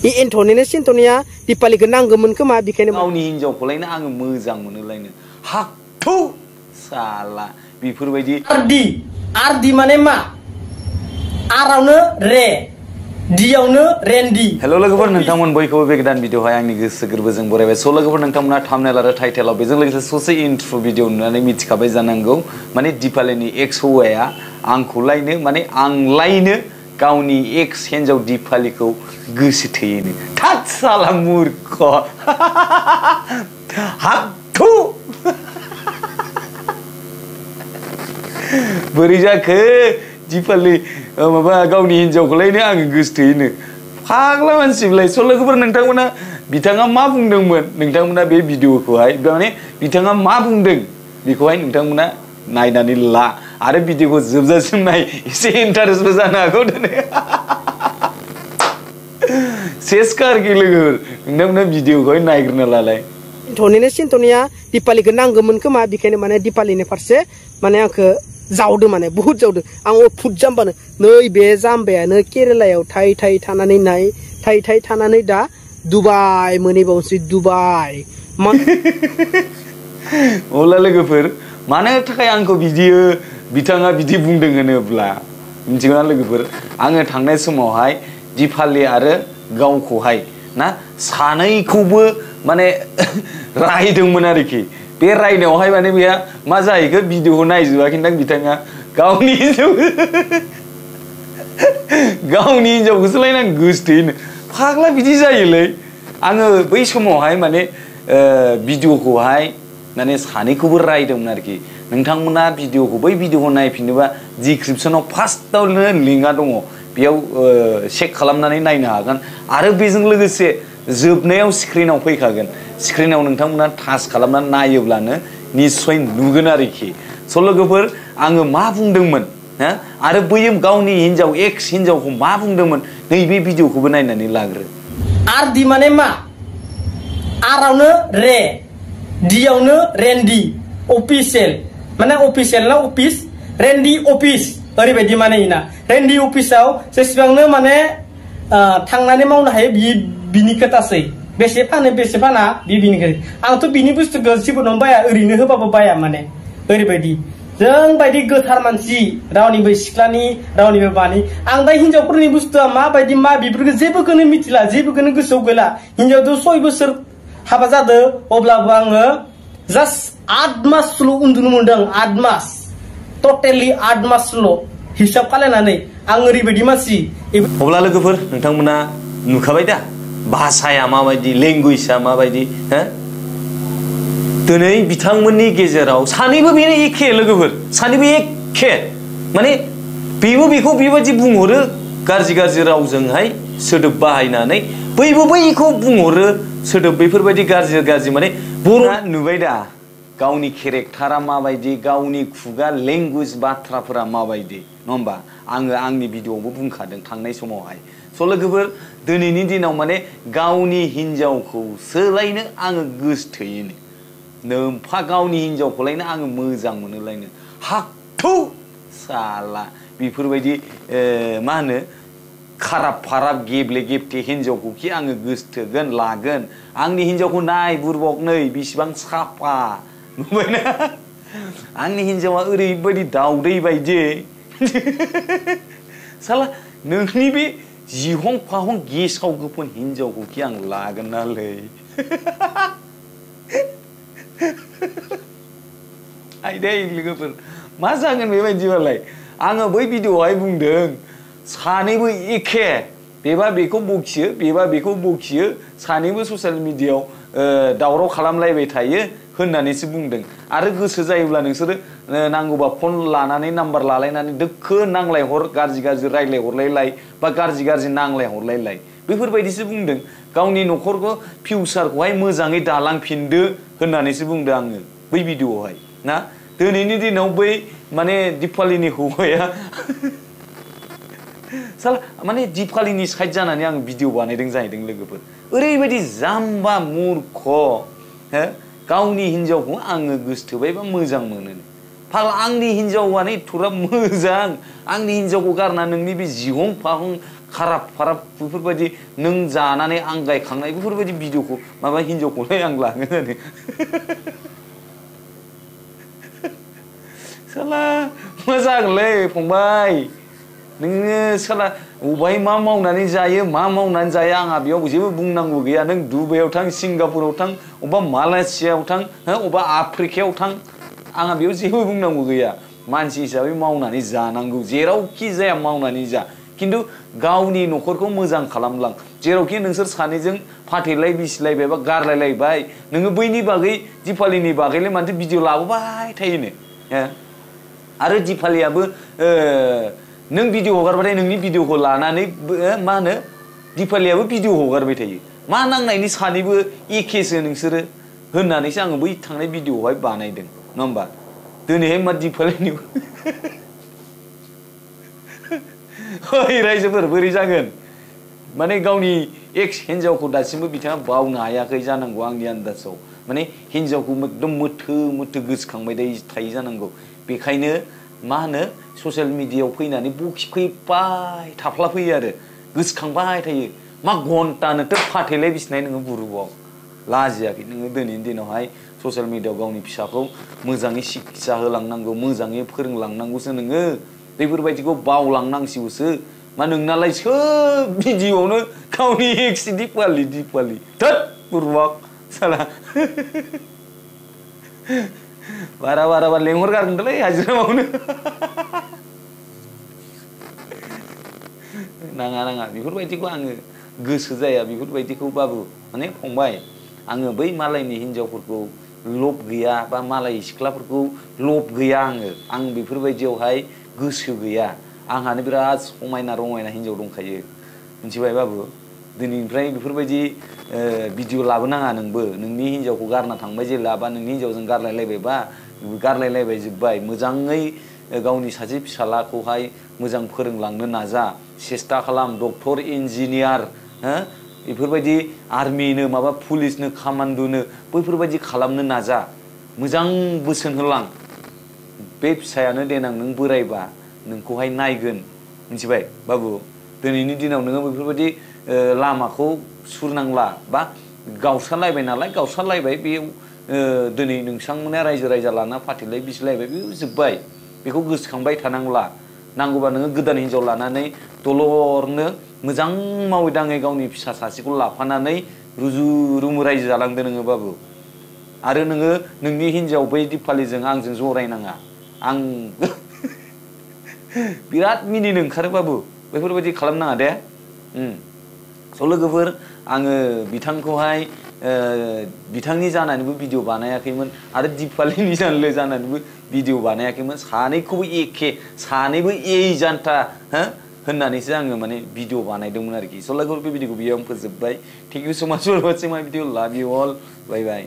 E एन्ट'निनो सिन्ट'निया दिपालिखौ नांगौमोन खोमा बेखायनो गावनि हिनजावखौलायनो आङो मोजां मोनोलायनो हाक थु साला बेफोरबायदि आरदि माने मा आरावनो रे दियावनो रेन्डि हेल' लोगोफोर नोंथांमोन बयखौबो बे गोदान भिडिअ'हाय आंनि गोसो गोरबोजों बरायबाय स' लोगोफोर नोंथांमोना थाम्बनेल आरो टाइटेलाव बेजों लोगोसे ससे इन्ट्र' भिडिअ नुनानै मिथिखाबाय जानांगौ माने दिपालिनि एक्स हौवाया आंखौलायनो माने आंलायनो गावनि एक्स हिन्जाव दिपालिखौ गोसो थोयोनो थात साला मुर्ख हाक थु बोरै जाखो दिपालि माबा गावनि हिन्जावखौलायनो आङो गोसो थोयोनो फाग्ला मानसिलाय स' लोगोफोर नोंथांमोना बिथाङा मा बुंदोंमोन नोंथांमोना बे भिडिअखौहाय माने बिथाङा मा बुंदों बेखौहाय नोंथांमोना नायनानै ला आरो भिडिअखौ जोबजासिम नाय एसे इन्टारेस्टबो जानो हागौ दिनै सेसखा आरोखि लोगोफोर नोंथांमोना भिडिअखौहाय नायग्रोना लालाय एन्ट'निनो सिन्ट'निया दिपालिखौ नांगौमोन खोमा बेखायनो माने दिपालिनि फारसे माने आंखौ जावदो माने बहुत जावदो आं फुट जाम्बानो नै बे जाम्बायानो केरेलायाव थाइ थाइ थानानै दा दुबाइ मोनहैबावनोसै दुबाइ अब्ला लोगोफोर मानो थाखाय आंखौ बिथाङा बिदि बुंदों होनोब्ला मिथिगौना लोगोफोर आङो थांनाय समावहाय दिपालि आरो गावखौहाय ना सानैखौबो माने रायदोंमोन आरोखि बे रायनायावहाय माने बेहा मा जाहैखो भिडिअखौ नायजोबाखैदां बिथाङा गावनि हिन्जावखौसोलायनो आं गोसो थोयोनो फाग्ला बिदि जायोलै आङो बै समावहाय माने भिडिअखौहाय माने सानैखौबो रायदोंमोन आरोखि नोंथांमोना भिडिअखौ बै भिडिअखौ नायफिनोबा डिसक्रिपसनाव फार्स्टआवनो लिंकआ दङ बेयाव चेक खालामनानै नायनो हागोन आरो बेजों लोगोसे जोबनायाव स्क्रिनाव फैखागोन स्क्रिनाव नोंथांमोना टाच खालामनानै नायोब्लानो निस्सय नुगोन आरोखि स' लोगोफोर आङो मा बुंदोंमोन आरो बैयो गावनि हिन्जाव एक्स हिन्जावखौ मा बुंदोंमोन नैबे भिडिअखौबो नायनानै लाग्रो आरदि माने मा आरावनो रे दियावनो रेन्डि अफिसियेल माने अफिसियेल ना अफिस रेन्डि अफिस ओरैबायदि माने इना रेन्डि अफिसाव जेसेबांनो माने थांनानै मावनो हायो बिनि खोथासै बेसे फानो बेसे फाना बिनि खोथा आंथ' बिनि बुस्थुखौ जेबो बाया ओरैनो होबाबो बाया माने ओरैबायदि जों बायदि गोथार मानसि रावनिबो सिख्लानि रावनिबो बानि आं दा हिन्जावफोरनि बुस्थुआ माबायदि मा बेफोरखौ जेबोखौनो मिथिला जेबोखौनो गोसोआव गैला हिन्जावथ' 6 बोसोर हाबा जादो अब्लाबो आङो जास्ट 8 मासल' उन्दुनो मोनदों 8 मास टटेलि 8 मासल' हिसाब खालायनानै आं ओरैबायदि मानसि अब्ला लोगोफोर नोंथांमोना नुखाबाय दा भाषाया माबायदि लेंगुवेजआ माबायदि दिनै बिथांमोननि गेजेराव सानैबो बेनो एखे लोगोफोर सानैबो एखे माने बेबो बेखौ बेबायदि बुंहरो गाज्रि गाज्रि रावजोंहाय सोदोब बाहायनानै बैबो बैखौ बुंहरो सोदोब बेफोरबायदि गाज्रि गाज्रि माने बर'आ नुबाय दा गावनि केरेक्टारा माबायदि गावनि खुगा लेंगुवेज बाथ्राफोरा माबायदि नङा होमबा आङो आंनि भिडिअआवबो बुंखादों थांनाय समावहाय स' लोगोफोर दिनैनि दिनाव माने गावनि हिन्जावखौसोलायनो आङो गोसो थोयोनो नोमफा गावनि हिन्जावखौलायनो आङो मोजां मोनोलायनो हाक थु साला बेफोरबायदि मा होनो खाराब फाराब गेब्ले गेबथे हिन्जावखौखि आङो गोसो थोगोन लागोन आंनि हिन्जावखौ नाय बुरबक नै बेसेबां साफा नुबायना आंनि हिन्जावा ओरैबायदि दाउदै बायदि साला नोंनि बे जिहं फाहं गेसाव गोफोन हिन्जावखौखि आं लागोन नालै आयदै लोगोफोर मा जागोन बेबायदिबालाय आङो बै भिडिअआवहाय बुंदों सानैबो एखे बेबा बेखौ बखियो बेबा बेखौ बखियो सानैबो ससियेल मिडियायाव दावराव खालामलायबाय थायो होननानैसो बुंदों आरो गोसो जायोब्ला नोंसोरो नांगौबा फन लानानै नाम्बार लालायनानै दोखो नांलायहर गाज्रि गाज्रि रायलाय हरलायलाय बा गाज्रि गाज्रि नांलाय हरलायलाय बेफोरबायदिसो बुंदों गावनि न'खरखौ फिउचारखौहाय मोजाङै दालांफिनदो होननानैसो बुंदों आङो बै भिडिअआवहाय ना दिनैनि दिनाव बै माने दिपालिनि हौवाया साला माने दिपालिनि साइड जानानै आं भिडिअ बानायदों जाहैदों लोगोफोर ओरैबायदि जाम्बा मूर्ख गावनि हिन्जावखौ आङो गोसोथोबायबा मोजां मोनो फाल आंनि हिन्जावानो एथ'ग्राब मोजां आंनि हिन्जावखौ गारना नोंनि बे जिहं फाहं खाराब फाराब बेफोरबायदि नों जानानै आंगायखांनाय बेफोरबायदि भिडिअखौ माबा हिनजावखौलाय आं लागोन होनो साला मा जागोनलै फंबाय नोङो साला अबाय मा मावनानै जायो मा मावनानै जाया आंहा बेयाव जेबो बुंनांगौ गैया नों दुबाइयाव थां सिंगापुराव थां अबा मालयेसियाव थां अबा आफ्रिकायाव थां आंहा बेयाव जेबो बुंनांगौ गैया मानसि हिसाबै मावनानै जानांगौ जेरावखि जाया मावनानै जा खिन्थु गावनि न'खरखौ मोजां खालामलां जेरावखि नोंसोर सानैजों फाथैलाय बिसिलायबाय बा गारलायलायबाय नोङो बैनि बागै दिपालिनि बागैलाय माथो भिडिअ लाबोबाय थायोनो आरो दिपालियाबो नों भिडिअ हगारबाथाय नोंनि भिडिअखौ लानानै मा होनो दिपालियाबो भिडिअ हगारबाय थायो मा नांनायनि सानैबो एखेसो नोंसोरो होननानैसो आङो बै थांनाय भिडिअआवहाय बानायदों नङा होमबा दिनैहाय मा दिपालिनि ओइ रायजोफोर बोरै जागोन माने गावनि एक्स हिन्जावखौ दासिमबो बिथाङा बावनो हायाखै जानांगौ आंनि आन्दाजाव माने हिन्जावखौ एकदम मोथो मोथो गोसोखांबाय थायो जानांगौ बेखायनो मा होनो ससियेल मिडियायाव फैनानै बखिफैबाय थाफ्लाफैयो आरो गोसोखांबाय थायो मा घन्टानोथ' फाथैलाय बिसिनाय नोङो बुरुआव लाजियाखै नोङो दिनैनि दिनावहाय ससियेल मिडियायाव गावनि फिसाखौ मोजाङै शिक्षा होलांनांगौ मोजाङै फोरोंलांनांगौसो नोङो बेफोरबायदिखौ बावलांनांसिगौसो मा नोंनालाय सोब भिडिअआवनो गावनि एक्स दिपालि थोद बुरुआव साला बारा लेंहरगारगोनलै हाजिरा मावनो नाङा बेफोरबायदिखौ आङो गोसो जाया बेफोरबायदिखौ बाबु माने फंबाय आङो बै मालायनि हिन्जावफोरखौ लब गैया बा मालाय सिख्लाफोरखौ लब गैया आं बेफोरबायदियावहाय गोसो गैया आंहानो बिराद समायना रमायना हिन्जाव दंखायो मिथिबाय बाबु दिनैनिफ्राय बेफोरबायदि भिडिअ लाबोनाङा नोंबो नोंनि हिन्जावखौ गारना थांबाय जेला बा नोंनि हिन्जावजों गारलायलायबायबा गारलायलायबाय जोब्बाय मोजाङै गावनि सासे फिसालाखौहाय मोजां फोरोंलांनो नाजा सेस्था खालाम डक्टर इन्जिनियार बेफोरबायदि आर्मिनो माबा पुलिसनो कामान्ड'नो बैफोरबायदि खालामनो नाजा मोजां बोसोन होलां बे फिसायानो देनां नों बोरायबा नोंखौहाय नायगोन मिथिबाय बाबु दिनैनि दिनाव नोङो बेफोरबायदि लामाखौ सुरनांला बा गावस्रालायबाय नालाय गावस्रालायबाय बेयाव दिनै नोंसांमोना रायजो राजा लाना फाथैलाय बिसिलायबाय बे जोब्बाय बेखौ गोसोखांबाय थानांला नांगौबा नोङो गोदान हिन्जाव लानानै दलरनो मोजां मावै दाङै गावनि फिसा सासेखौ लाफानानै रुजु रुमु रायजो जालांदो नोङो बाबु आरो नोङो नोंनि हिन्जाव बै दिपालिजों आंजों जरायनाङा आं बिराद मिनिनो ओंखारो बाबु बेफोरबायदि खालामनाङा दे स' लोगोफोर आङो बिथांखौहाय बिथांनि जानानैबो भिडिअ बानायाखैमोन आरो दिपालिनि जानानैबो भिडिअ बानायाखैमोन सानैखौबो एखे सानैबो ए जानता होननानैसो आङो माने भिडिअ बानायदोंमोन आरोखि स' लोगोफोर बे भिडिअखौ बेयाव फोजोबबाय थेंक इउ स' माच फर वाचिं माय भिडिअ लाभ इउ अल बाय बाय